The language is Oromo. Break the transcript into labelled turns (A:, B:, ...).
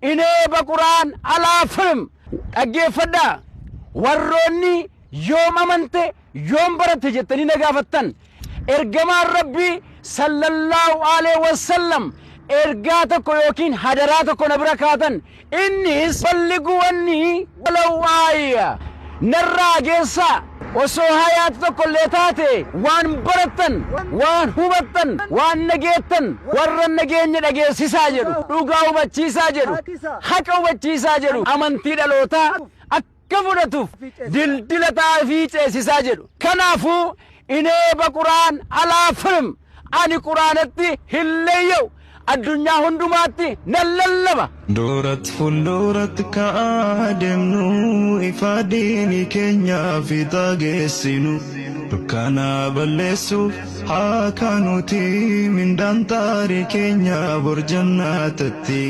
A: Inee baquraan alaafim dhaggeeffadhaa. Warroonni yoom amante, yoom baratte jettanii na gaafattan, ergamaan Rabbii sallallahu alaihi wasallam ergaa tokko yookiin hadaraa tokko na bira kaatan. Innis balliguu wanni walaw aayya, narraa geessaa, osoo hayaati tokko illee taate waan barattan, waan hubattan, waan nageettan warra nageenya dhageessisaa jedhu, dhugaa hubachiisaa jedhu, haqa hubachiisaa jedhu, amantii dhalootaa akka fudhatuuf dildila ta'aafii ceesisaa jedhu. Kanaafuu inee baquraan alaafim, ani quraanatti hin leeyya'u, addunyaa hundumaatti nan lallaba.
B: Duratti fuulduratti ka'aa deemnu, ifa diinii keenyaa fiixaa geessinu, dukkana balleessuuf haa kaanuuti, mindaan xaarii keenya bor jannaatatti.